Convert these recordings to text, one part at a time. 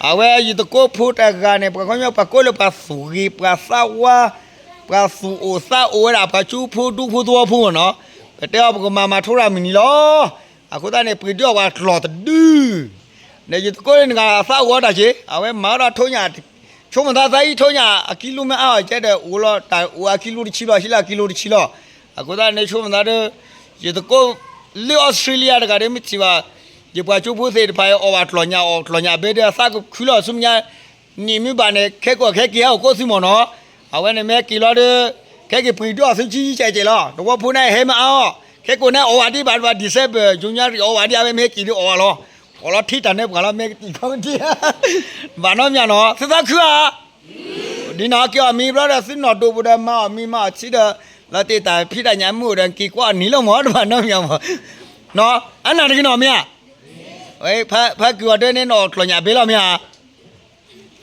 အဝဲယသကိးဖိတဂၤန့ၣ် ပှၤကညီပှၤကိးလၢပှၤသူၣ်ဂ့ၤ ပှၤသးဝါ ပှၤသူၣ်အိၣ်သးအိၣ်ဝဲဒၣ် ပှၤကၠိဖိဒူဖိသဝီဖိမ့ၢ်နီၤ, ပတဲအီၤပကမၤမၤထိရၤမုၢ်နံၤလီၤ. အဃိသတးန့ၣ် ပှ့ၤဒုးအီၣ်ပှၤကျီၢ်တဒု ဒီးယသကိးလၢနဂၤအသးအိၣ်အီၤတၢ်က့ၤ အဝဲမၤအီၣ်ဒၣ်ထိညၣ်, ဆိကမိၣ်သးသးအံၤထိညၣ်အကံလိမ့ၢ်အါအီၤကဲဒီး အိၣ်လီၤတၢ်အိၣ်အကံလိတဆံလီၤ ဟံးလၢအကံလိတဆံလီၤ. အဃိသတးန့ၣ် ဆိကမိၣ်သးဒီး ယသကိးလၢအီစထြ့လယါတဂၤဒီး မ့ၢ်ထံၣ်ဘၣ် ယပှၤကၠိဖိသ့ၣ်တဖၣ်အံၤ အီၣ်ဘၣ်ကျီၢ်ညၣ်အီၣ်ကျီၢ်ညၣ်ဘဲဒီး အသးကခုလီၤဆူမဲာ်ညါ နံၣ်မ့ၢ်ဘၣ်န့ၣ် ခဲကိာ်ခဲက့ၤဟဲအိၣ်ကိးသုမ့ၢ်နီၤ. အဝဲန့ၣ်မ့ၢ်က့ၤလီၤဒီး ခဲက့ၤပှ့ၤဒုးအီၣ်သုကံကဲကဲလီၤ. သဝီဖိန့ၣ်ဟဲမ့ၢ်အါအီၤ ခဲကိာ်န့ၣ်အီၣ်ဝဲဒံးဘၣ်ဘၣ် December January အီၣ်ဝဲဒံး အဝဲမ့ၢ်ဟဲက့ၤဒုးအီၣ်ဝဲလီၤ. အီၣ်လီၤထံတၢ်န့ၣ်ပှၤလီၤ မ့ၢ်ကတံၢ်ခီကတံၢ် ဘၣ်နီတမံၤနီၤ သုသးခုဧါ. ဒ်န့ၣ်က့ၤအီၣ်မံၤဘျီဒီး သုနီၢ်ဒိၣ်ပူၤဒီး မၤအီၣ်မံၤမၤအီၣ်ထံဒီး လီၤတ့ၢ်တၢ်ဖံးတၢ်ညၣ်မုၢ်အိၣ်ဒီး က့ၤကွၢ်အီၤနံၤလီၤမ့ၢ် တဘၣ်နီတမံၤမ့ၢ် အနၢ်တဂ့ၤနီၤမ့ၢ်ဧါ. ဖဲက့ၤအီၤဒၢန့ၣ် နီၢ်ကျီၢ်ညၣ်ဘဲလီၤမ့ၢ်ဧါ.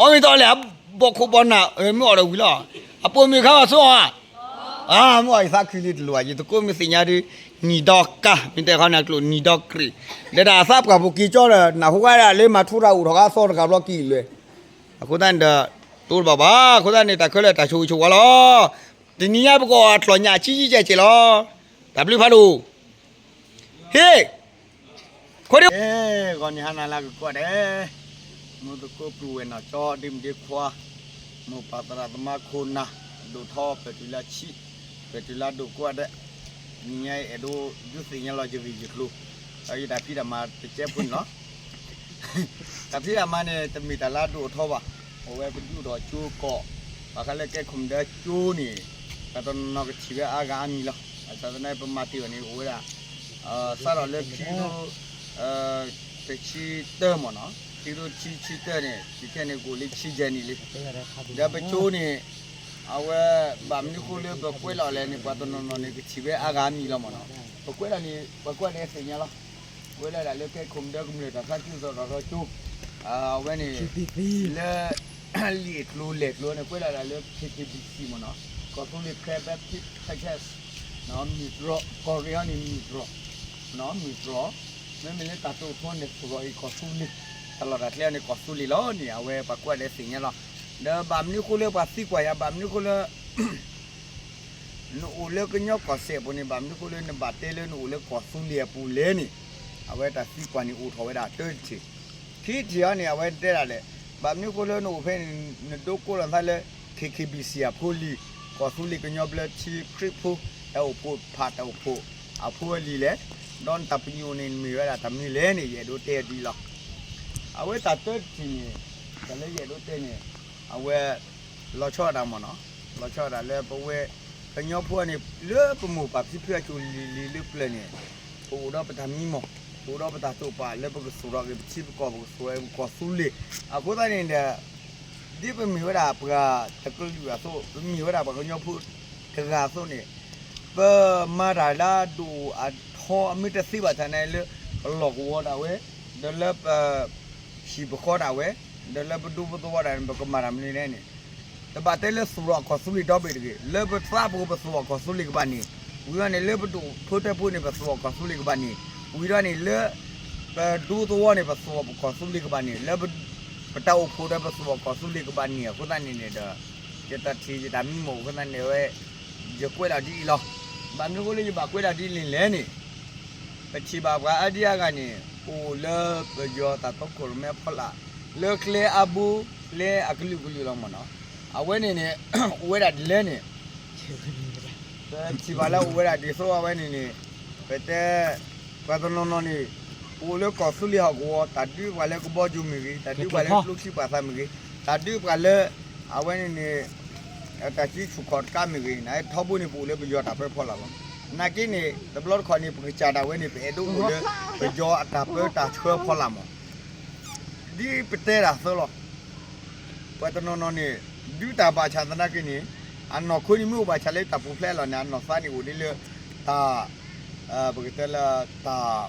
အီၣ်မ့ၢ်တအီၣ်လဲၣ် ဘီၣ်ခိၣ်ဘီၣ်နၢ် မ့ၢ်အီၣ်ဒီးဝံၤလီၤ. အပိာ်မုၣ်ခါအီၤဆိအီၤဧါ. မ့ၢ်အီၣ်ယသးခုလံတလိၣ်ဘၣ် ယသကိးမ့ၢ်သ့ၣ်ညါဒုး နံၤဒီကါ မ့ၢ်တဲခီနၤကျိာ် နံၤဒီကရံၣ် ဒီးတၢ်အသးပှၢ်ပူၤက့ၤကၠီဒီး နၢ်ဟူဝဲဒၣ်လၢမၤထူရၤအိၣ်ထီၣ်ကါသီတဂၤဘျီကံၣ်လွဲၢ်. အဃိသတးန့ၣ်ဒီး တိတဘၣ်ဘၣ် အဃိသတးန့ၣ် တၢ်ခဲလၢာ်တၢ်ဆိၣ်ဂ့ၤဆိၣ်ဝါလီၤ. တနံၤညါပကအီၣ်ကျီၢ်ညၣ်ဆံးဆံးကဲကဲလီၤ. တၢ်ဘျုးဖးဒိၣ် ဟ့ၣ် ခိၣ်ဒ့ ဂီၤနံၤဟါနၤလၢကကွၢ်ဒဲး မိၢ်သကိးပုၢ်ဝဲၢ်နီၢ်ကၠီ ဒ့မုၣ်ဒ့ခွါ မိၢ်ပၢ်သရၣ်သမါခိၣ်နၢ် ဒိၣ်ထီ ပဲာ်တုၤလၢဆံး ပဲာ်တုၤလၢဒိၣ်ကိးဂၤဒဲး, နံၤညါအံၤအဲၣ်ဒိးဒုးသ့ၣ်ညါလီၤယဂ့ၢ်ယကျိၤ, ယတၢ်ဖံးတၢ်မၤတကဲဖိန့ၣ်လီၤ. တၢ်ဖံးတၢ်မၤန့ၣ် တမ့ၢ်တၢ်လၢအဒိၣ်အထီဘၣ်, အဝဲပဒုးအိၣ်ထီၣ်ကၠိကီး, ဘၣ်ဃးလၢကဲခိၣ်မုၢ်ဒၢကၠိန့ၣ် ပှၤတနီၤနီၤကထံၣ်ဝဲအါဂၤအါမံၤလီၤ. ဘၣ်ဆၣ်သနာ်က့ ပမၤတ့ၢ်အီၤန့ၣ် အိၣ်ဝဲဒၣ် စးထီၣ်လၢခံကထိ တဆံတၢမ့ၢ်နီၤ, ခံကထိတဆံတၢန့ၣ် ယခဲန့ၣ်ကအိၣ်လၢခံယဲၢ်နံၣ်လံ. ဒီးပကၠိန့ၣ် အဝဲ ဘၣ်မနုၤဃိလၢပကွဲးလီၤလဲၣ်န့ၣ် ပှၤတနီၤနီၤန့ၣ် ကထံၣ်ဝဲအါဂၤအါမံၤလီၤမ့ၢ်နီၤ. ပကွဲးလီၤန့ၣ် ပှၤကိးဂၤဒဲးသ့ၣ်ညါလီၤ. ကွဲးလီၤဒၣ်လၢကဲခိၣ်မုၢ်ဒၢကမျၢၢ်တၢ်သးစူၤသီၣ်ထီၣ်ထီကၠိ, အဝဲန့ၣ် လၢ လံာ်အကျိၤလဲၢ်ကျိၤန့ၣ် ကွဲးလီၤဒၣ်လၢ K K B C မ့ၢ်နီၤ, ကီၢ်သူလ့ၤ Karen Baptist Churches မ့ၢ်တြီၢ်, ကီၢ်ရ့ၣ်အီၤန့ၣ် မ့ၢ်တြီၢ်, မ့ၢ်တြီၢ်, မ့မ့ၢ်လၢတၢ်တိာ်ထီန့ၣ် သူၣ်ထီၣ်အံၤကီၢ်သူလ့ၤ, တၢ်လီၢ်တၢ်ကျဲအီၤန့ၣ် ကီၢ်သူလ့ၤလီၤန့ၣ် အဝဲပှၤကိးဂၤဒဲးသ့ၣ်ညါလီၤ. ဒီးဘၣ်မနုၤဃိလၢပှၤသံကွၢ်ယၤ ဘၣ်မနုၤဃိလၢ နအိၣ်လၢကညီကီၢ်စဲၣ်အပူၤန့ၣ် ဘၣ်မနုၤဃိလၢ နဘၣ်တဲလၢနအိၣ်လၢကီၢ်သူလ့ၤအပူၤလဲၣ်န့ၣ်, အဝဲတၢ်သံကွၢ်န့ၣ်အိၣ်ထီၣ်ဝဲဒၣ်တၢတထံၣ်, ခံထံၣ်အီၤန့ၣ် အဝဲတဲဒၣ်လဲၣ်, ဘၣ်မနုၤဃိလၢနအိၣ်ဖဲန့ၣ် နဒိကိးလီၤနသးလၢ K K B C အဖိလံၤ, ကီၢ်သူလ့ၤကညီဘျၢထံခရံာ်ဖိ တၢ်အိၣ်ဖှိၣ်ဖးတၢ်အိၣ်ဖှိၣ်အဖိအလံၤလဲၣ်, ဒီးနတၢ်ပညိၣ်န့ၣ် နမ့ၢ်ဝဲဒၣ်တၢ်မနုၤလဲၣ်န့ၣ် ယအဲၣ်ဒိးတဲဒ်အံၤလီၤ. အဝဲတၢ်တၢတထံၣ်န့ၣ် တၢ်လၢယအဲၣ်ဒိးတဲန့ၣ် အဝဲ လီၤဆီဒၣ်တၢ်မ့ၢ်နီၤ, လီၤဆီဒၣ်လၢပဝဲ ကညီဖိန့ၣ် လၢပမိၢ်ပၢ်ဖံဖုအစိၤလံၤလံၤလၢပျၢၤန့ၣ် ပအိၣ်ဒီးပတၢ်မံမီၢ်, ပအိၣ်ဒီးပတၢ်တိာ်ပာ်လၢပကသူၣ်ထီၣ်က့ၤပထံပကီၢ် ပကသူၣ်ထီၣ်က့ၤပကီၢ်သူလ့ၤ, အဃိသတးန့ၣ်ဒီး ဒ်ပမ့ၢ်ဝဲဒၣ်ပှၤတကလုာ်အသိး ပမ့ၢ်ဝဲဒၣ်ပှၤကညီဖိတဂၤအသိးန့ၣ် ပမၤတၢ်လၢအဒိၣ်အထီအမ့ၢ်တသ့ဘၣ်ဆၣ်န့ၣ် လၢပလီၢ်ကဝီၤဒၣ်ဝဲ, ဒီးလၢပ ဟံၣ်ပဃီဒၣ်ဝဲ, ဒီးလၢပဒူပသဝီဒၣ်န့ၣ် ပကမၤတၢ်မနုၤလဲၣ်န့ၣ်, တဘၣ်တဲလၢသူၣ်ထီၣ်ကီၢ်သူလ့ၤဒီဘ့ၣ်တဂ့ၤ, လၢပသးပူၤပသူၣ်ထီၣ်ကီၢ်သူလ့ၤကဘၣ်န့ၣ်, ဝံၤဒီးန့ၣ် လၢပဒိၣ်ဖိထၢဖိန့ၣ် ပသူၣ်ထီၣ်ကီၢ်သူလ့ၤကဘၣ်န့ၣ်, ဝံၤဒီးန့ၣ် လၢပဒူသဝီန့ၣ် ပသူၣ်ထီၣ်ကီၢ်သူလ့ၤကဘၣ်န့ၣ်, လၢပတၢ်အိၣ်ဖှိၣ်ဒီးပသူၣ်ထီၣ်ကီၢ်သူလ့ၤကဘၣ်န့ၣ် အဃိသတးန့ၣ်န့ၣ်ဒီး ယတၢ်ထံၣ်ယတၢ်မံမီၢ်အဃိသတးန့ၣ်ဝဲ ယကွဲးဒၣ်ဒ်အံၤလီၤ. ဘၣ်မနုၤအဃိလၢယဘၣ်ကွဲးဒၣ်ဒ်အံၤလဲၣ်န့ၣ်, ပထံၣ်ဘၣ်ပှၤအါဒံအါဂၤန့ၣ် အိၣ်လၢပယီၤတၢ်တီခိၣ်ရိၣ်မဲအဖီလာ်, လၢကျဲအါဘိ ကျဲအကလုာ်ကလုာ်လီၤမ့ၢ်နီၤ, အဝဲန့ၣ်န့ၣ် အိၣ်ဝဲဒၣ်ဒ်လဲၣ်န့ၣ် ပထံၣ်ဘၣ်လၢအိၣ်ဝဲဒၣ်ဒ်သိးအဝဲန့ၣ်န့ၣ်, ပတဲ ပှၤတနီၤနီၤန့ၣ် အိၣ်လၢကီၢ်သူလ့ၤဟီၣ်ကဝီၤ, တၢ်ဒုးပှၤလၢကဘီယူၤမ့ၢ်ဂ့ၤ, တၢ်ဒုးပှၤလၢကျိချံပှၤသးမ့ၢ်ဂ့ၤ, တၢ်ဒုးပှၤလၢ အဝဲန့ၣ်န့ၣ် တၢ်စုဆူၣ်ခီၣ်တကးမ့ၢ်ဂ့ၤ, နထီဘိန့ၣ် ပအိၣ်လၢပယီၤတၢ်ပၢဖီလာ်လီၤ. နာ်က့န့ၣ် တဘျီတခီၣ်န့ၣ် ပကစၢ်ဒၣ်ဝဲန့ၣ် ပအဲၣ်ဒိးအိၣ်လၢ ပယီၤအတၢ်ပၢတၢ်ဆှၢဖီလာ်မး ဒ်ပတဲဒၣ်အသိးလီၤ. ပှၤတနီၤနီၤန့ၣ် ဒုးတၢ်ဘၣ်ဆၣ်သနာ်က့န့ၣ် အနီၢ်ခိန့ၣ်မ့ၢ်အိၣ်ဘၣ်ဆၣ်လၢတၢ်ပူၤဖျဲးအလီၢ်န့ၣ် အနီၢ်သးန့ၣ်အိၣ်ဒ်လၢ တၢ် ပကတဲလၢ တၢ်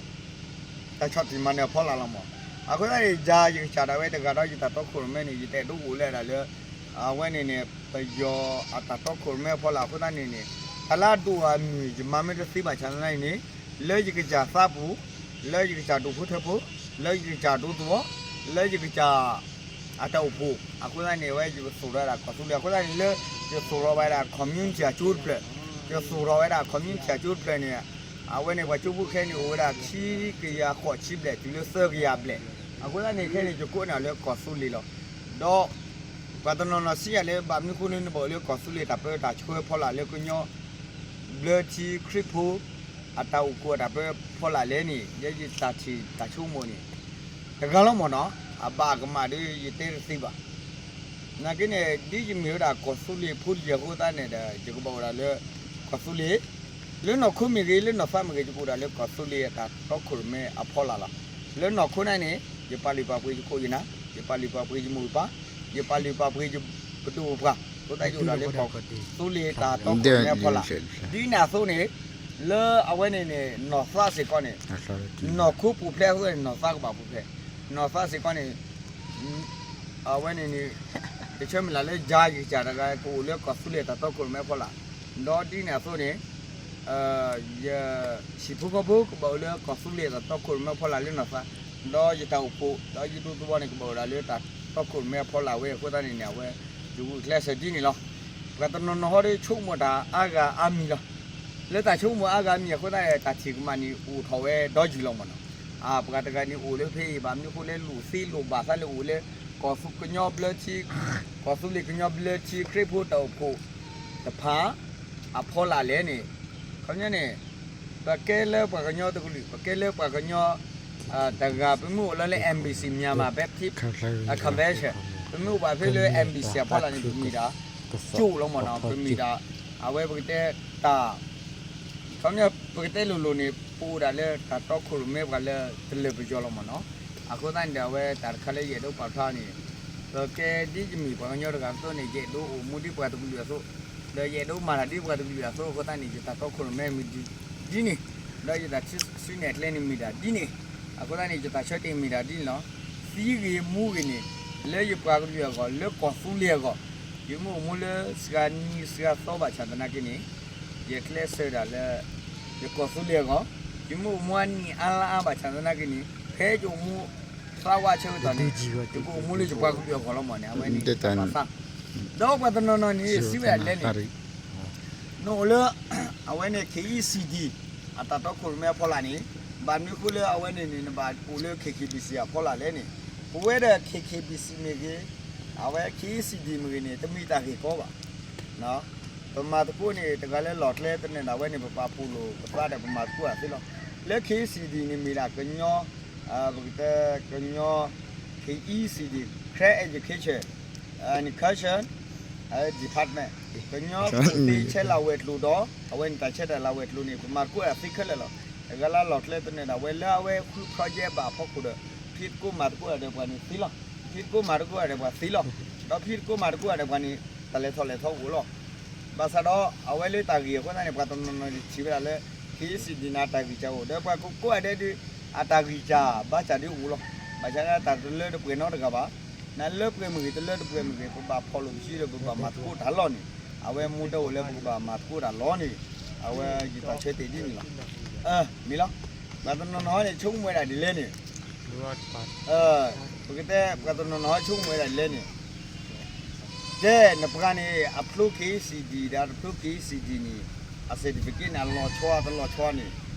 တၢ်ဆီၣ်တံၢ်မၤနၢၤအဖီလာ်လီၤမး. အဃိသတးန့ၣ် ယၤယကစၢ်ဒၣ်ဝဲတဂၤဒီးယတၢ်တီခိၣ်ရိၣ်မဲန့ၣ် ယတအဲၣ်ဒိးအိၣ်လၢဒၣ်လၢ အဝဲန့ၣ်န့ၣ် ပယီၤအတၢ်တီခိၣ်ရိၣ်မဲအဖီလာ်အဃိသတးန့ၣ်န့ၣ် တၢ်လၢအဒိၣ်အမုၢ် ယမၤမ့ၢ်တသ့ဘၣ်ဆၣ်သနာ်က့န့ၣ် လၢယကစၢ်သးပူၤ, လၢယကစၢ်ဒိၣ်ဖိထၢဖိ, လၢယကစၢ်ဒူသဝီ, လၢယကစၢ် အတၢ်အိၣ်ဖှိၣ် အဃိသတးန့ၣ် အဝဲယကသိၣ်ထီၣ်ဝဲဒၣ်ကီၢ်သူလ့ၤ အဃိသတးန့ၣ်လၢ ယသိၣ်ထီၣ်ဝဲဒၣ် community အကၠိတဖျၢၣ်, ယသိၣ်ထီၣ်ဝဲဒၣ် community အကၠိတဖျၢၣ်န့ၣ် အဝဲန့ၣ် ပှၤကၠိဖိခဲအံၤန့ၣ်အိၣ်ဝဲဒၣ်ခံကယၤဃိးဆံဘျဲၣ် တုၤလၢသၢကယၤဘျဲၣ်, အဃိသတးန့ၣ် ခဲအံၤန့ၣ် ယကိးန့ၢ်လၢကီၢ်သူလ့ၤလီၤ. ဒီး ပှၤတနီၤနီၤစံးယၤလၢ ဘၣ်မနုၤအဃိလၢနဘၣ်အိၣ်လၢကီၢ်သူလ့ၤတၢ်ပၢတၢ်ဆှၢဖီလာ်လၢကညီ ဘျၢထံခရံာ်ဖိ အတၢ်အိၣ်ဖှိၣ်အတၢ်ပၢဖီလာ်လဲၣ်န့ၣ် ယဲယတၢ်ထံၣ်တၢ်ဆိကမိၣ်န့ၣ် တဂၤလီၤမ့ၢ်နီၤ, အဘၣ်အကမၣ်ဒီးယတဲတသ့ဘၣ်. နာ်က့န့ၣ် ဒ်ယမ့ၢ်ဝဲဒၣ်ကီၢ်သူလ့ၤဖိလံၤအဃိသတးန့ၣ်ဒီး ယကဘၣ်အိၣ်ဒၣ်လၢ ကီၢ်သူလ့ၤ လၢနီၢ်ခိမ့ၢ်ဂ့ၤ လၢနီၢ်သးမ့ၢ်ဂ့ၤ ယကအိၣ်ဒၣ်လၢကီၢ်သူလ့ၤအတၢ်တီခိၣ်ရိၣ်မဲအဖီလာ်လီၤ. လၢနီၢ်ခိန့ၣ်န့ၣ် ယပာ်လုၢ်ပာ်ပှ့ၤယခိၣ်ယနၢ်, ယပာ်လုၢ်ပာ်ပှ့ၤယမိၢ်ယပၢ်, ယပာ်လုၢ်ပာ်ပှ့ၤယပဒိၣ်ပပှၢ်, အဃိသတးယအိၣ်ဒၣ်လၢကီၢ်သူလ့ၤတၢ်တီခိၣ်ရိၣ်မဲအဖီလာ်, ဒ်န့ၣ်အသိးန့ၣ် လၢအဝဲန့ၣ်န့ၣ် နီၢ်သးစ့ၢ်ကီးန့ၣ် နီၢ်ခိပူၤဖျဲးအဃိန့ၣ် နီၢ်သးကဘၣ်ပူၤဖျဲး, နီၢ်သးစ့ၢ်ကီးန့ၣ် အဝဲန့ၣ်န့ၣ် ယဆၢမုၢ်လၢ်လၢယၤယကစၢ်တဂၤ ကအိၣ်လၢကီၢ်သူလ့ၤတၢ်တီခိၣ်ရိၣ်မဲအဖီလာ်, ဒီးဒ်န့ၣ်အသိးန့ၣ် ယဟံၣ်ဖိဃီဖိကဘၣ်အိၣ်လၢကီၢ်သူလ့ၤတၢ်တီခိၣ်ရိၣ်မဲအဖီလာ်လၢနီၢ်သး, ဒီးယတၢ်အိၣ်ဖှိၣ် ဒီးယဒူသဝီန့ၣ် ကဘၣ်အိၣ်ဒၣ်လၢတၢ်တီခိၣ်ရိၣ်မဲအဖီလာ်ဝဲအဃိသတးန့ၣ်န့ၣ် အဝဲ ယဂုာ်ကျဲးစၢးဒ်န့ၣ်လီၤ. ပှၤတနီၤနီၤဟီဒီးဆိကမိၣ်တၢ်အါဂၤအါမံၤလီၤ. လၢတၢ်ဆိကမိၣ်အါဂၤအါမံၤအဃိသတးန့ၣ် တၢ်ထံၣ်ကမၣ်န့ၣ်အိၣ်ထီၣ်ဝဲဒီယုၢ်လီၤမ့ၢ်နီၤ. ပှၤတဂၤန့ၣ်အိၣ်လၢဖဲအံၤ ဘၣ်မနုၤအဃိလၢလိၣ်သ့လိၣ်ဘၣ်သးလၢအိၣ်လၢ ကီၢ်သူကညီဘျၢထံ ကီၢ်သူလ့ၤကညီဘျၢထံခရံာ်ဖိတၢ်အိၣ်ဖှိၣ်တဖၣ် အဖီလာ်လဲၣ်န့ၣ်, ခီပညီန့ၣ် ပကဲလၢပှၤကညီတကလုာ် ပကဲလၢပှၤကညီ တဂၤ ပမ့ၢ်အိၣ်လၢ M B C Myanmar Baptist Convention ပမ့ၢ်အိၣ်ဘၣ်ဖဲလၢ M B C အဖီလာ်န့ၣ် ပမ့ၢ်ဒၣ် ကၠိလီၤမ့ၢ်နီၤ, ပမ့ၢ်ဒၣ် အဝဲပကတဲတၢ် ခီပညီ ပကတဲလိၤလိၤန့ၣ် ပအိၣ်ဒၣ်လၢတၢ်တီခိၣ်ရိၣ်မဲပှၤလၢတလၢာ်ပယီၤလီၤမ့ၢ်နီၤ. အဃိသတးန့ၣ်ဒီး အဝဲတၢ်တခါလၢယအဲၣ်ဒိးပာ်ဖျါန့ၣ် ပကဲဒ်ယမ့ၢ်ပှၤကညီတဂၤအသိးန့ၣ် ယအဲၣ်ဒိးအိၣ်မူဒ်ပှၤတကလုာ်အသိး, ဒီးယအဲၣ်ဒိးမၤတၢ်ဒ်ပှၤတကလုာ်အသိးအဃိသတးန့ၣ် ယတၢ်တီခိၣ်ရိၣ်မဲမ့ၢ်ဒ်န့ၣ်, ဒီးယတၢ်စုနဲၣ်ကျဲန့ၣ်မ့ၢ်ဒၣ်ဒ်န့ၣ်, အဃိသတးန့ၣ် ယတၢ်ဆၢတဲာ်မ့ၢ်ဒၣ်ဒ်န့ၣ်လီၤ. သံဂ့ၤမူဂ့ၤန့ၣ် လၢယပှၤကလုာ်အဂီၢ် လၢကီၢ်သူလ့ၤအဂီၢ်, ယမ့ၢ်အိၣ်မူလၢစှၤနံၤစှၤသီဘၣ်ဆၣ်သနာ်က့န့ၣ် ယကျဲးစၢးဒၣ်လၢ ယကီၢ်သူလ့ၤအဂီၢ်, ယမ့ၢ်အိၣ်မူအနံၣ်အါလါအါဘၣ်ဆၣ်သနာ်က့န့ၣ် ဖဲယအိၣ်မူသးဝးဆၢကတီၢ်န့ၣ် ယကအိၣ်မူလၢယပှၤကလုာ်အဂီၢ်လီၤမ့ၢ်န့ၣ် အဝဲန့ၣ်တၢ်ဘၣ်သး, ဒီးပှၤတနီၤနီၤန့ၣ် စံးဝဲဒၣ်လဲၣ်န့ၣ် နအိၣ်လၢ အဝဲန့ၣ် K E C D အတၢ်တီခိၣ်ရိၣ်မဲအဖီလာ်န့ၣ် ဘၣ်မနုၤအဃိလၢအဝဲန့ၣ်န့ၣ် နဘၣ်အိၣ်လၢ K K B C အဖီလာ်လဲၣ်န့ၣ်, ပဝဲဒၣ် K K B C မ့ၢ်ဂ့ၤ, အဝဲ K E C D မ့ၢ်ဂ့ၤန့ၣ် တမ့ၢ်တၢ်ဂ့ၢ်ကီဘၣ်. ပမၤသကိးန့ၣ် တဂၤလၢလီၢ်ကျဲသနၢၣ်ဒၣ်ဝဲန့ၣ် ပပာ်ဖှိၣ်လိာ်ပသးဒီး ပမၤသကိးတၢ်သ့လီၤ. လၢ K E C D န့ၣ်မ့ၢ်ဒၣ်ကညီ ပကတဲကညီ K E C D, Karen Education and Culture Department, ကညီကျိာ်သ့ဆဲးလၤဝဲၤကျိၤဒီး အဝဲန့ၣ်တၢ်ဆဲးတၢ်လၤဝဲၤကျိၤန့ၣ် ပမၤသကိးတၢ်သ့ခဲလၢာ်လီၤ. တဂၤလၢလီၢ်ကျဲသနၢၣ်ဒၣ်ဝဲလၢအဝဲဃု project ဘၣ်အဖီခိၣ်ဒီး ဖံးသကိးမၤသကိးတၢ်ဒီးပှၤန့ၣ်သ့လီၤ. ဖံးသကိးမၤသကိးတၢ်ဒီးပှၤသ့လီၤ. ဒီးဖံးသကိးမၤသကိးတၢ်ဒီးပှၤန့ၣ် တၢ်လဲၤထီၣ်လဲၤထီအိၣ်လီၤ. ဘၣ်ဆၣ်ဒီး အဝဲလၢတၢ်ဂ့ၢ်အဃိသတးန့ၣ် ပှၤတနီၤနီၤန့ၣ်ထံၣ်ဝဲဒၣ်လၢ K E C D န့ၣ် အတၢ်ဂံၢ်စၢ်အိၣ် ဒီးပှၤကိးကိးဂၤဒဲးဒီး အတၢ်ဂံၢ်စၢ်ဘါစၢ်ဒ်အိၣ်လီၤ. ဘၣ်ဆၣ်န့ၣ် တၢ်တလၢတပှဲၤနီတဂၤဘၣ်. နလၢပှဲၤမ့ၢ်ဂ့ၤ တလၢတပှဲၤမ့ၢ်ဂ့ၤ ပဘၣ်ဖီၣ်လိာ်ပစုဒီး ပဘၣ်မၤသကိးတၢ်လီၤန့ၣ် အဝဲမူဒါအိၣ်လၢပကဘၣ်မၤသကိးတၢ်လီၤန့ၣ် အဝဲယတၢ်ဆၢတဲာ်ဒ်န့ၣ်လီၤ. မ့ၢ်လီၤ. ပှၤတနီၤနီၤန့ၣ် ဆိကမိၣ်ဝဲဒၣ်ဒ်လဲၣ်န့ၣ် ပကတဲ ပှၤတနီၤနီၤဆိကမိၣ်ဝဲဒၣ်ဒ်လဲၣ်န့ၣ် တဲနပှၤန့ၣ် အဖျိ K E C D ဒီးတဖျိ K E C D န့ၣ် အ certificate န့ၣ် အလီၤဆီတလီၤဆီန့ၣ်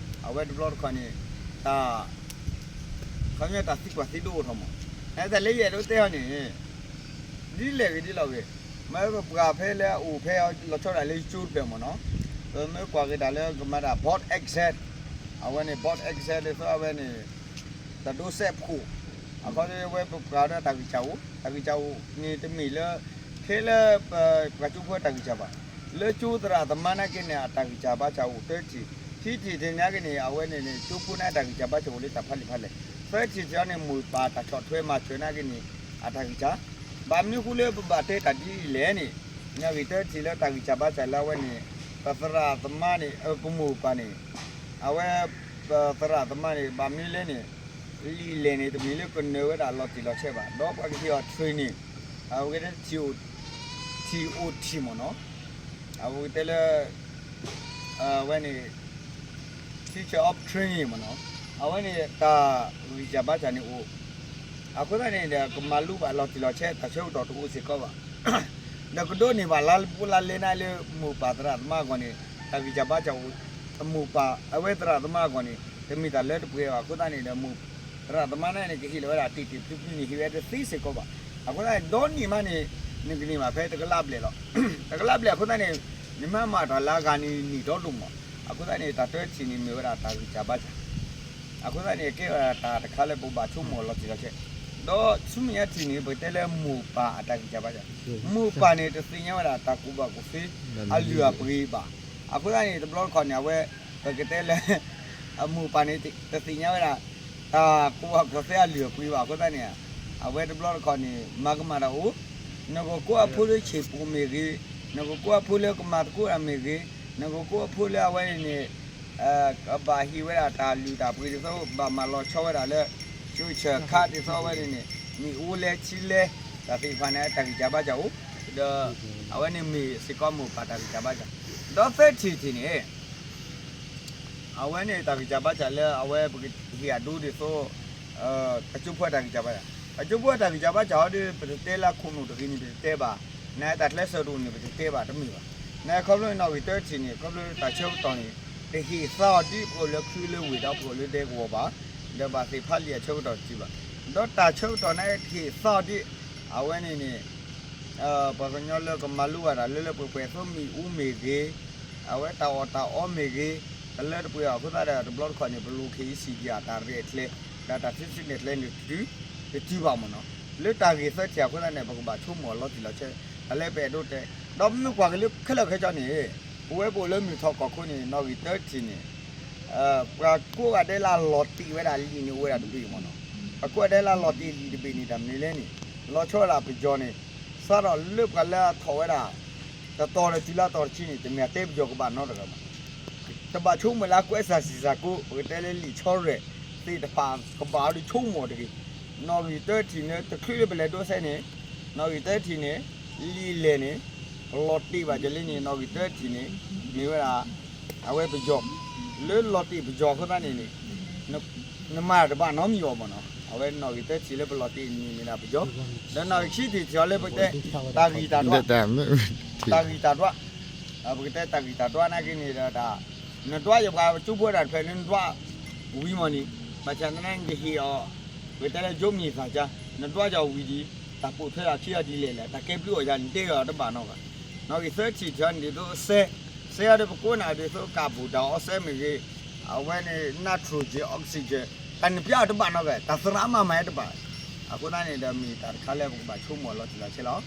အဝဲတဘျီတခီၣ်န့ၣ် တၢ် ခီပညီတၢ်သံကွၢ်သံဒိးအိၣ်ထီၣ်မး နတၢ်လၢယအဲၣ်ဒိးတဲအီၤန့ၣ် ဒ်လဲၣ်ဂ့ၤဒ်လဲၣ်ဂ့ၤ မ့ၢ်ပပှၤဖဲလၢအအိၣ်ဖဲအီၤလီၤဆီဒၣ်လၢယကၠိတဖျၢၣ်မးနီၤ ပမ့ၢ်ကွၢ်က့ၤတၢ်လၢကမၤဒၣ် board exam အဝဲန့ၣ် board exam ဒ်သိးအဝဲန့ၣ် တၢ်ဒိးစဲးဖှိၣ် အခီပညီဝဲပပှၤဒီးတၢ်ဂံၢ်စၢ်အိၣ် တၢ်ဂံၢ်စၢ်အိၣ်န့ၣ်တမ့ၢ်လၢ ခဲလၢပပှၤကၠိဖိတၢ်ဂံၢ်စၢ်ဘၣ် လၢကၠိသရၣ်သမါနာ်က့န့ၣ် အတၢ်ဂံၢ်စၢ်ဘါစၢ်အိၣ်တထံၣ် ခံထံၣ်တထံၣ်နာ်က့န့ၣ် အဝဲန့ၣ်န့ၣ် ကၠိဖိန့ၣ်တၢ်ဂံၢ်စၢ်ဘါစၢ်အိၣ်လၢတၢ်ဖးလံာ်ဖးလဲၢ် သၢထံၣ်တထံၣ်အံၤန့ၣ် မိၢ်ပၢ်တၢ်ဆီၣ်ထွဲမၤစၢၤနာ်က့န့ၣ် အတၢ်ဂံၢ်စၢ် ဘၣ်မနုၤဃိလၢပဘၣ်တဲတၢ်ဒ်လဲၣ်န့ၣ် နာ်က့တထံၣ်လၢတၢ်ဂံၢ်စၢ်ဘါစၢ်လၢအဝဲန့ၣ် ပသရၣ်သမါန့ၣ် ပမိၢ်ပၢ်န့ၣ် အဝဲ ပသရၣ်သမါန့ၣ် ဘၣ်မနုၤလဲၣ်န့ၣ် လံာ်လဲၢ်န့ၣ် တမ့ၢ်လၢကနၢၤဝဲဒၣ်လီၤတံၢ်လီၤဆဲးဘၣ် ဒီးပှၤကဟ့ၣ်အီၤ training အဝဲကတဲ T O T မ့ၢ်နီၤ အဝဲကတဲလၢ အဝဲန့ၣ် teacher of training မ့ၢ်နီၤ အဝဲန့ၣ်တၢ်ဂံၢ်စၢ်ဘါစၢ်န့ၣ်အိၣ် အဃိသတးန့ၣ်ဒီး ကမၤလိဘၣ်လီၤတံၢ်လီၤဆဲး တၢ်ဆၢကတီၢ်တအိၣ်စ့ၢ်ကီးဘၣ်. ဒီးကဒိးန့ၢ်ဘၣ်လါလၢပူၤလါလဲနၤလၢမိၢ်ပၢ်သရၣ်သမါအဂီၢ်န့ၣ် တၢ်ဂံၢ်စၢ်ဘါစၢ်အိၣ်, မိၢ်ပၢ်အဝဲသရၣ်သမါအဂီၢ်န့ၣ် တမ့ၢ်တၢ်လၢတပှဲၤဘၣ်. အဃိသတးန့ၣ်ဒီး မိၢ်သရၣ်သမါန့ၣ် ကဟ့ၣ်လီၤဝဲဒၣ်တ့ၢ်တ့ၢ်ဖျုးဖျုးန့ၣ် ဟ့ၣ်ဝဲတသ့စ့ၢ်ကီးဘၣ်. အဃိသတးန့ၣ် ဒီနံၣ်မးန့ၣ် နကန့ၢ်ဘၣ်ဖဲတကလးဘျဲၣ်လီၤ. တကလးဘျဲၣ်အဃိသတးန့ၣ် နမ့ၢ်မၤတၢ်လၢအဂၤန့ၣ် နံၣ်ဒီဒိၣ်မး. အဃိသတးန့ၣ် တၢ်တၢထံၣ်န့ၣ်မ့ၢ်ဝဲဒၣ်တၢ်ဂံၢ်စၢ်ဘါစၢ် အဃိသတးန့ၣ် ကဲဝဲဒၣ်တၢ်တခါလၢပကဘၣ်ဆိကမိၣ်လီၤတံၢ်လီၤဆဲး. ဒီးဆူမဲာ်ညါထံၣ်န့ၣ် ပကတဲလၢမိၢ်ပၢ်အတၢ်ဂံၢ်စၢ်ဘါစၢ်, မိၢ်ပၢ်န့ၣ် တသ့ၣ်ညါဝဲဒၣ်တၢ်ကူၣ်ဘၣ်ကူၣ်သ့အလုၢ်အပှ့ၤဘၣ်. အဃိသတးန့ၣ် တဘျီတခီၣ်န့ၣ် အဝဲ ပကတဲလၢ အမိၢ်ပၢ်န့ၣ် တသ့ၣ်ညါဝဲဒၣ် တၢ်ကူၣ်ဘၣ်ကူၣ်သ့အလုၢ်အပှ့ၤဘၣ်. အဃိသတးန့ၣ် အဝဲတဘျီတခီၣ်န့ၣ် မၤကမၣ်တၢ်အိၣ်, နကကိးအဖိလၢဆ့ၣ်ပိာ်မ့ၢ်ဂ့ၤ, နကကိးအဖိလၢကမၤသကိးတၢ်မ့ၢ်ဂ့ၤ, နကကိးအဖိလၢအဝဲန့ၣ်န့ၣ် ကဘၣ်ဟ့ၣ်ဝဲဒၣ်တၢ်လုၢ်တၢ်ပှ့ၤဒ်သိး ဘၣ်မၤလီၤဆီဝဲဒၣ်လၢ ဆူၣ်ဆၢၣ်ခါဒ်သိးအဝဲန့ၣ်န့ၣ် မ့ၣ်အူလဲထံလဲ တၢ်သ့ၣ်တဖၣ်န့ၣ် တၢ်ဂံၢ်စၢ်ဘါစၢ်အိၣ်, ဒီး အဝဲန့ၣ်မ့ၢ်စ့ၢ်ကီးမိၢ်ပၢ်တၢ်ဂံၢ်စၢ်ဘါစၢ်. ဒီးသၢထံၣ်တထံၣ်န့ၣ် အဝဲန့ၣ်တၢ်ဂံၢ်စၢ်ဘါစၢ်လၢအဝဲပကဟ့ၣ်အဒိဒ်သိး အကၠိဖိတၢ်ဂံၢ်စၢ်ဘါစၢ်, အကၠိဖိတၢ်ဂံၢ်စၢ်ဘါစၢ်ဟီဒီး ပတတဲလၢခိၣ်နူာ်တဂ့ၤန့ၣ် ပတတဲဘၣ်, နတၢ်ကျဲးစၢးတအိၣ်န့ၣ် ပတတဲဘၣ်တမ့ၢ်ဘၣ်. နခီဖျိနီၣ်ဂံၢ်တၢထံၣ်န့ၣ် ခီဖျိတၢ်ဆၢကတီၢ်န့ၣ် တဟ့ၣ်သါအီၤဒ်ပအိၣ်လၢခုလၢဝ့ၢ်ဒီးပအိၣ်လၢဒဲကဝီၤဘၣ်, ဒီးဘၣ်သ့ၣ်ဖးလံာ်အဆၢကတီၢ်တတုၤဘၣ်. ဒီးတၢ်ဆၢကတီၢ်န့ၣ်တဟ့ၣ်သါအီၤဒ် အဝဲန့ၣ်န့ၣ် ပှၤကညီလၢကမၤလိဘၣ်တၢ်လၢလၢပှဲၤပှဲၤသိးမ့ၣ်အူမ့ၢ်ဂ့ၤ, အဝဲတၢ်အီၣ်တၢ်အီမ့ၢ်ဂ့ၤ, တလၢတပှဲၤအဃိသတးဒီး တဘျီတခီၣ်န့ၣ် ပလိၣ်ကဟ့ၣ်စံၣ်တံၢ်အတၢ်ရဲၣ်ကျဲၤ ဒီးတၢ်ထံဆူနဲၣ်ကျဲန့ၣ် တတုၤဘၣ်မ့ၢ်နီၤ. လၢတၢ်ဂ့ၢ်သၢထံၣ်အဃိသတးန့ၣ် ပကဘၣ်ဆိကမိၣ်အီၤလီၤတံၢ်လီၤဆဲး တၢ်လၢပအဲၣ်ဒိးတဲ, ဒီးမ့ၢ်ကွၢ်က့ၤလၢခဲလၢာ်ခဲဆ့န့ၣ် ပဝဲပအိၣ်လၢမုၢ်ထီၣ်ကီၢ်ခိၣ်န့ၣ် နီၣ်ဂံၢ်တၢထံၣ်န့ၣ် ပှၤကိးဂၤဒဲးလၢလီၤတံၢ်ဝဲဒၣ်လံာ်န့ၣ်အိၣ်ဝဲဒၣ်တဘ့ၣ်မ့ၢ်နီၤ. ပှၤကိးဂၤဒဲးလၢလီၤတံၢ်လံာ်တဘ့ၣ်န့ၣ် တၢ်မနုၤလဲၣ်န့ၣ် လီၤဆီဝဲဒၣ်ပယီၤန့ၣ် စးထီၣ်လၢပှၤလၢအထီၣ်ဝဲဒၣ် တတီၤဒီးတုၤလၢအတီၤတဆံန့ၣ် တမ့ၢ်အတဲပယီၤကဘၣ်နီတဂၤဘၣ်. တဘၣ်ဆိကမိၣ်လၢကွဲးစၢ်စံၣ်စၢ်ကိး ပကတဲလၢလံာ်ဆီရဲၣ်သ့ၣ်တဖၣ်ကဘၣ်အီၤဒီးဆိကမိၣ်တဂ့ၤ. နီၣ်ဂံၢ်တၢထံၣ်န့ၣ် တချုးလၢပလဲၤဒိးစဲန့ၣ် နီၣ်ဂံၢ်တၢထံၣ်န့ၣ် လံာ်လဲၢ်န့ၣ် လီၤတံၢ်ဘၣ်ကလံန့ၣ် နီၣ်ဂံၢ်တၢထံၣ်န့ၣ် မ့ၢ်ဝဲဒၣ် အဝဲပယီၤ လၢလီၤတံၢ်ပယီၤအဃိသတးန့ၣ်န့ၣ် နမၤတဘၣ်နီတမံၤအီၤမ့ၢ်နီၤ. အဝဲနီၣ်ဂံၢ်တၢထံၣ်လၢပလီၤတံၢ်န့ၣ်မ့ၢ်ဒၣ်ပယီၤ, ဒီးနီၣ်ဂံၢ်ခံထံၣ်ထံၣ်အီၤလၢပကတဲ တၢ်ဂံၢ်တၢ်ဒွး, တၢ်ဂံၢ်တၢ်ဒွး, ပကတဲတၢ်ဂံၢ်တၢ်ဒွးနာ်က့န့ၣ်ဒီး နဒွးယပှၤကၠိဖိတၢ်တဖျၢၣ်လၢနဒွးဝံၤမ့ၢ်န့ၣ် ဘၣ်ဆၣ်သနာ်က့ ယဟ့ၣ်အီၤ ပကတဲလၢယိမ့ၢ်သးကါ နဒွးယီၤဝံၤဒံး တၢ်ပိာ်ထွဲထီၣ်ခံဂၤဒ်လဲၣ်လဲၣ် တၢ်ကဲဘျုးအီၤယၤန့ၣ် နတဲအီၤတဘၣ်နီတဂၤ. နီၣ်ဂံၢ်သၢထံၣ်ထံၣ်အီၤန့ၣ်ဒ်သိးစဲ, စဲအီၤဒီးပကိးနၤဒ်သိး carbon dioxide မ့ၢ်ဂ့ၤ, အဝဲန့ၣ် nitrogen oxygen တၢ်န့ၣ်ပျါအီၤတဘၣ်နီတဂၤ တၢ်သရၣ်မၤမၤတဘၣ်. အဃိသတးန့ၣ်ဒီးမ့ၢ်တၢ်တခါလၢပကဘၣ်ဆိကမိၣ်အီၤလီၤတံၢ်လီၤဆဲးလီၤ.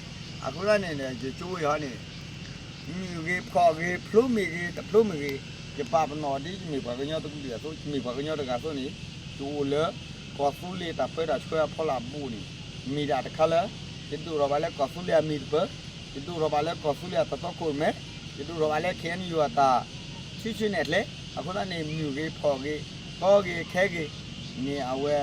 အဃိသတးန့ၣ်ဒီး ယကၠိဖိယဟီန့ၣ် မ့ၢ်ဂ့ၤဖှီၣ်ဂ့ၤ ဖျိမ့ၢ်ဂ့ၤ တဖျိမ့ၢ်ဂ့ၤ, ယပာ်ပနီၣ်ဒ်ယမ့ၢ်ပှၤကညီတကလုာ်အသိး ယမ့ၢ်ပှၤကညီတဂၤအသိးန့ၣ် ယအိၣ်လၢ ကီၢ်သူလ့ၤတၢ်ပၢတၢ်ဆှၢအဖီလာ်အဘူးန့ၣ် မ့ၢ်ဒၣ်တခါလၢ ယဒိၣ်ထီၣ်ဘၣ်လၢကီၢ်သူလ့ၤအမံၤတပၢၢ်, ယဒိၣ်ထီၣ်ဘၣ်လၢကီၢ်သူလ့ၤအတၢ်တီခိၣ်ရိၣ်မဲ, ယဒိၣ်ထီၣ်ဘၣ်လၢ KNU အတၢ်ထံဆူနဲၣ်ကျဲ, အဃိသတးန့ၣ် မ့ၢ်ဂ့ၤဖှီၣ်ဂ့ၤ ကီဂ့ၤခဲဂ့ၤန့ၣ် အဝဲ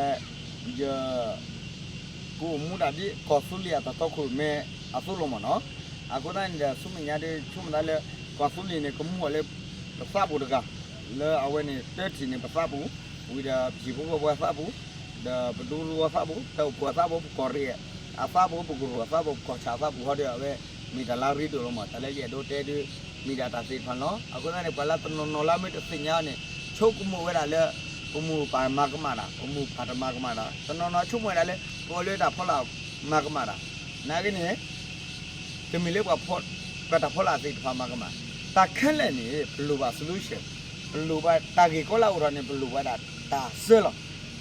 ယ ကအိၣ်မူဒၣ်ဒ်ကီၢ်သူလ့ၤအတၢ်တီခိၣ်ရိၣ်မဲအသိးလီၤမ့ၢ်နီၤ. အဃိသတးန့ၣ်ဒီး ဆူမဲာ်ညါဒ်ဆိကမိၣ်သးလၢ ကီၢ်သူလ့ၤန့ၣ် ကမူအီၤလၢ ပသးပူၤတဂၤ လၢအဝဲန့ၣ် တၢထံၣ်န့ၣ် ပသးပူၤ, ဝံၤဒီးပဟံၣ်ဖိဃီဖိအသးပူၤ, ဒီးပဒူသဝီသးပူၤ, တၢ်အိၣ်ဖှိၣ်အသးပူၤ, ပကီၢ်ရ့ၣ်အသးပူၤ, ပကရူၢ်အသးပူၤ, ပကီၢ်ဆၣ်အသးပူၤဟီဒီး အဝဲမ့ၢ်တၢ်လၢအရ့ဒိၣ်လီၤမး. တၢ်လၢယအဲၣ်ဒိးတဲဒ် မ့ၢ်ဒၣ်တၢ်သ့ၣ်တဖၣ်န့ၣ်လီၤ. အဃိသတးန့ၣ် ပှၤလၢတနီၤနီၤလၢမ့ၢ်တသ့ၣ်ညါန့ၣ် ဆိကမိၣ်ဝဲဒၣ်လၢ ပမိၢ်ပၢ်မၤကမၣ်တၢ်, ပမိၢ်ပၢ်တမၤကမၣ်တၢ်, တနီၤနီၤဆိကမိၣ်ဝဲဒၣ်လၢ ပအိၣ်လၢတၢ်ဖီလာ်မၤကမၣ်တၢ်, နာ်က့န့ၣ် တမ့ၢ်လၢပှၤ ပတၢ်ဖီလာ်သ့ၣ်တဖၣ်မၤကမၣ်, တၢ်ခဲလၢာ်န့ၣ် ပလိၣ်ဘၣ် solution, ပလိၣ်ဘၣ်တၢ်ဂ့ၢ်ကီလၢအအိၣ်ထီၣ်န့ၣ် ပလိၣ်ဘၣ်ဒၣ်တၢ်စၢလီၤ.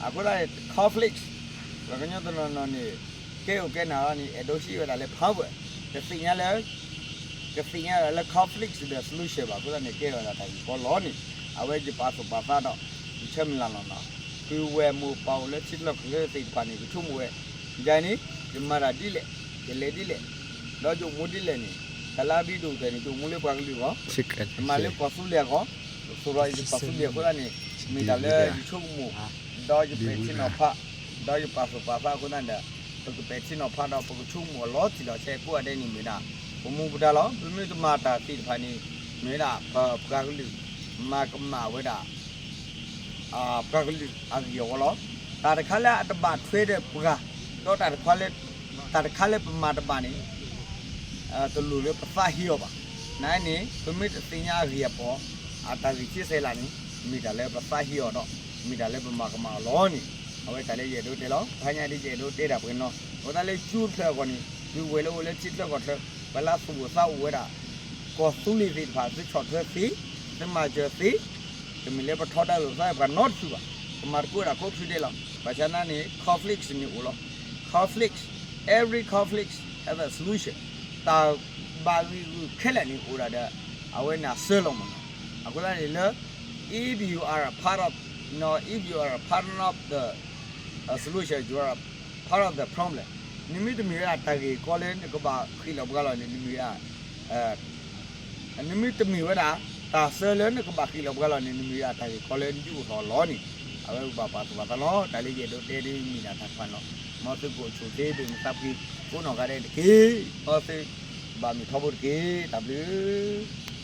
အဃိသတးန့ၣ် conflict ပှၤကညီတနီၤနီၤန့ၣ် ကဲအိၣ်ကဲနၤလီၤန့ၣ် အဲၣ်ဒိးဟံးဝဲဒၣ်လၢ power, ကသ့ၣ်ညါလၢ ကသ့ၣ်ညါလၢ conflict ဒီး solution ဘၣ်. အဃိသတးန့ၣ် ကဲဝဲဒၣ်တၢ်ဂ့ၢ်ကီလီၤန့ၣ် အဝဲယပာ်သူၣ်ပာ်သးဒီး ယဆၢမုၢ်လၢ်လီၤနီၤ. ပုၢ်ဝဲၢ်မိၢ်ပၢ်အိၣ်လၢထံချၢကီၢ်ချၢသ့ၣ်တဖၣ်န့ၣ် ကဆိကမိၣ်ဝဲ, ယၤန့ၣ် ယမၤတၢ်ဒ်လဲၣ်, ယလဲၤဒ်လဲၣ်, ဒီးယအိၣ်မူဒ်လဲၣ်န့ၣ် တၢ်လၢအရ့ဒိၣ်ကတၢၢ်န့ၣ် ယအိၣ်မူလၢပှၤကလုာ်အဂီၢ်, ယမၤလၢကီၢ်သူလ့ၤအဂီၢ်, ယသိၣ်ထီၣ်ယကီၢ်သူလ့ၤအဃိသတးန့ၣ် မ့ၢ်တၢ်လၢယဆိကမိၣ် ဒီးယပဲာ်ထံနီၤဖး, ဒီးယပာ်သူၣ်ပာ်သးအဃိသတးဒီး ပကပဲာ်ထံနီၤဖးဒီးပကဆိကမိၣ်အလီၤတံၢ်လီၤဆဲးကိးဂၤဒဲးန့ၣ်မ့ၢ်ဒၣ် ပမူပဒါလီၤ. ပမ့ၢ်တမၤတၢ်သ့ၣ်တဖၣ်န့ၣ် မ့ၢ်ဝဲဒၣ်ပပှၤကလုာ် မၤကမၣ်ဝဲဒၣ် ပှၤကလုာ်အဂ့ၢ်အဝီလီၤ. တၢ်တခါလၢအတဘၣ်ထွဲဒီးပှၤ ဒီးတၢ်တခါလၢ တၢ်တခါလၢပမၤတဘၣ်န့ၣ် တလိၣ်လၢပသးဟ့အီၤဘၣ်. နန့ၣ် ပမ့ၢ်တသ့ၣ်ညါအဂ့ၢ်အပီၢ် အတၢ်ဂံၢ်ဆံးစဲးလးန့ၣ် မ့ၢ်တၢ်လၢပသးဟ့အီၤဒီး မ့ၢ်တၢ်လၢပမၤကမၣ်အီၤလီၤန့ၣ် အဝဲတၢ်လၢယအဲၣ်ဒိးတဲလီၤ. တဟါညါဒ်ယအဲၣ်ဒိးတဲတၢ်ပှဲၤနီၤ အဃိသတးလၢကၠိတဖျၢၣ်အဂီၢ်န့ၣ် တုၤဝဲလၢအိၣ်လၢထံချၢကီၢ်ချၢ ပှၤလၢသူၣ်အိၣ်သးအိၣ်ဝဲဒၣ် ကီၢ်သူလ့ၤသ့ၣ်တဖၣ် သုဆီၣ်ထွဲသ့, သုမၤစၢၤသ့, တမ့ၢ်လၢပထီဒါလိာ်သးပှၤနီတဖုဘၣ်. ကမၤသကိးဝဲဒၣ်ကိးဖုဒဲးလီၤ. ဘၣ်ဆၣ်သနာ်န့ၣ် conflict န့ၣ်အိၣ်လီၤ. Conflict, every conflict have a solution. တၢ်ဘၣ်ဂံာ်ဂူာ်ခဲလၢာ်န့ၣ်အိၣ်ဒၣ်ဒီး အဝဲန့ၣ်အဆၢလီၤမးနီၤ. အဃိသတးန့ၣ်လၢ if you are a part of, you know, if you are a part of the solution, you are a part of the problem. နမ့ၢ်တမ့ၢ်ဝဲဒၣ်တၢ်ဂ့ၢ်ကီလၢနကဘၣ်ဃ့ၢ်လီၤပှၤလီၤန့ၣ် နမ့ၢ်ဝဲဒၣ် နမ့ၢ်တမ့ၢ်ဝဲဒၣ် တၢ်ဆၢလၢနကဘၣ်ဃ့ၢ်လီၤပှၤလီၤန့ၣ် နမ့ၢ်ဝဲဒၣ်တၢ်ဂ့ၢ်ကီလၢနဒုးအိၣ်ထီၣ်လီၤန့ၣ် အဝဲကဘၣ်ပာ်သူၣ်ပာ်သးလီၤ. တၢ်လၢယအဲၣ်ဒိးတဲဒ်မ့ၢ်ဒၣ်တၢ်တဖၣ်န့ၣ်လီၤ. မ်သုကအိၣ်ဆူၣ်သ့ဒိၣ်မုာ်သးဖှံ ကိးနီၢ်ဂၤဒဲးတက့ၢ်. မ်သုဘၣ်မုာ်ထီဘိတက့ၢ်. တၢ်ဘျုး